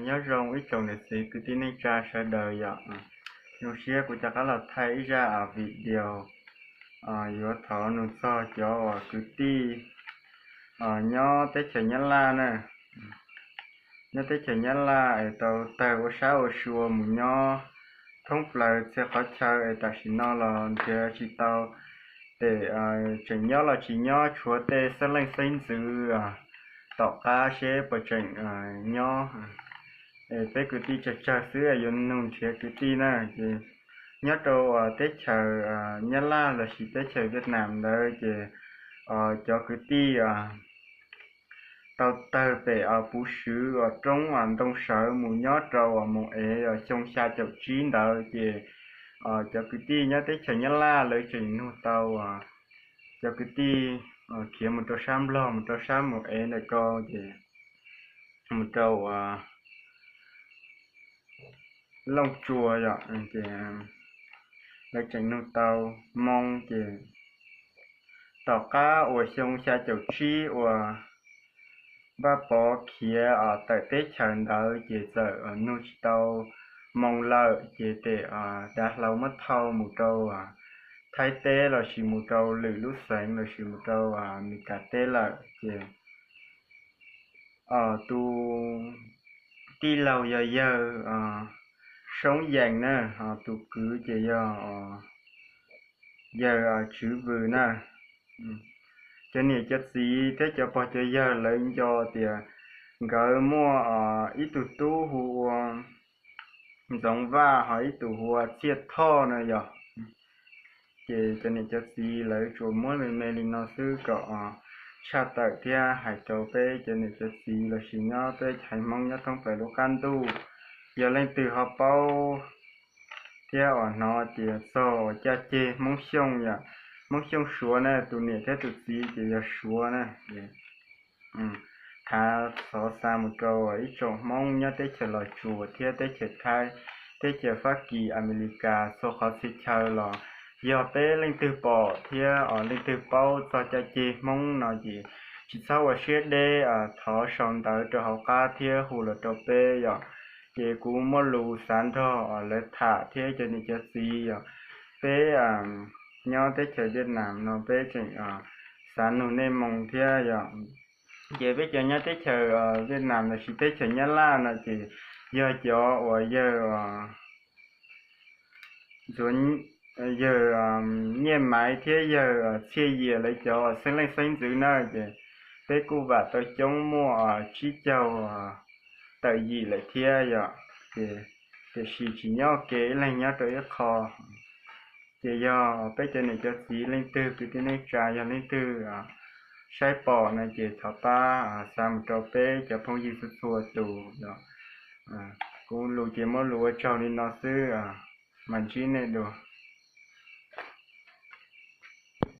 Nyob zoo ib tsoom niam txiv kwv tij neej tsa sawv daws yom. Zoo siab kuv rov qab los thaij ib zaj video yuav thov nug txog cov uas kwv tij nyob teb chaws Nyab Laj na. Nyob teb chaws Nyab Laj es tau tawg ua sab ua sua mus nyob thoob plaws txhia qhov chaw es tam sim no los nrhiav tsis tau tes tseem nyob los tsis nyob, tshuav tej xeeb leej xeeb ntxwv tom qab seb puas tseem nyob. Es peb kwv tij tsawg tsawg xwb yuav nug nrhiav kwv tij na. Ces nyob rau teb chaws Nyab Laj lossis teb chaws Vietnam ntawd ces cov kwv tij tau tawg pem puv swv uas roob ntoo sawv mus nyob rau uas moos ev xyoo xya caum tsib ntawd ces cov kwv tij nyob teb chaws Nyab Laj lawv tseem nug tau cov kwv tij khiav mus rau sab Nplog, mus rau sab moos ev ntawm ko ces mus rau uas Looj Tsua yom. Ces lawv tseem nug tau moo ces tom qab uas xyoo xya caum tsib uas Vaj Pov khiav tawm teb chaws ntawd ces txawm nug tsis tau moo lawm ces tes dav hlau muab thau mus rau Thaib teb lossis mus rau lwm lub xeev lossis mus rau Meskas teb lawm ces tus tij laug yog yawg Soob Yees na, tus kwv ces yog yawg Tswv Vws na. Cov niam cov txiv thiab cov pog cov yawg lawv nco tias nkawd muaj ib tug tub hu ua Ntxoov Vaj ho ib tug hu ua Txiaj Thoj na yog. Ces cov niam cov txiv lawv tsuas muab me me li no xwb kom tshaj tawm thiab hais rau peb cov niam cov txiv lossis nyob peb cov Hmoob nyob thoob plaws lub qab ntuj, yog leej twg ho paub thiab uas hnov tias txog uas caj ceg Hmoob Xyooj yom, Hmoob Xyooj Suav na, tus niam thiab tus txiv ces yog Suav na. Thav thov xa mus rau ib tsoom Hmoob nyob teb chaws Los Tsuas thiab teb chaws Thaib, teb chaws Fab Kis, Amelikas, txhua qhov txhia chaw los yog peb leej twg pom thiab leej twg paub txog caj ceg Hmoob no ces tsis txhob ua siab deb, thov sau ntawv rau hauv qab thiab hu los rau peb yom. Ces kuv muaj lus xav nrog lawv tham thiab cov niam cov txiv yom. Peb nyob teb chaws Vietnam no peb tseem xav nug nej moo thiab yom. Ces peb cov nyob teb chaws Vietnam lossis teb chaws Nyab Laj no ces yog cov uas yawg ntxuav yawg Nyiaj Maiv thiab yawg Txhiaj Yias lawv cov xeeb leej xeeb ntxwv na ces peb kuj vam tau coob muaj tsib caug tawm yim lawm thiab yom. Ces tiam sis tsis nyob ua ke, ib leeg nyob rau ib qho. Ces yog peb cov niam cov txiv leej twg kwv tij neej tsa yog leej twg saib pom no ces thov pab xa mus rau peb cov phooj ywg txhua txhua tus yom. Kuv lus ces muab lus ua tsaug li no xwb, mam ntsib nej dua.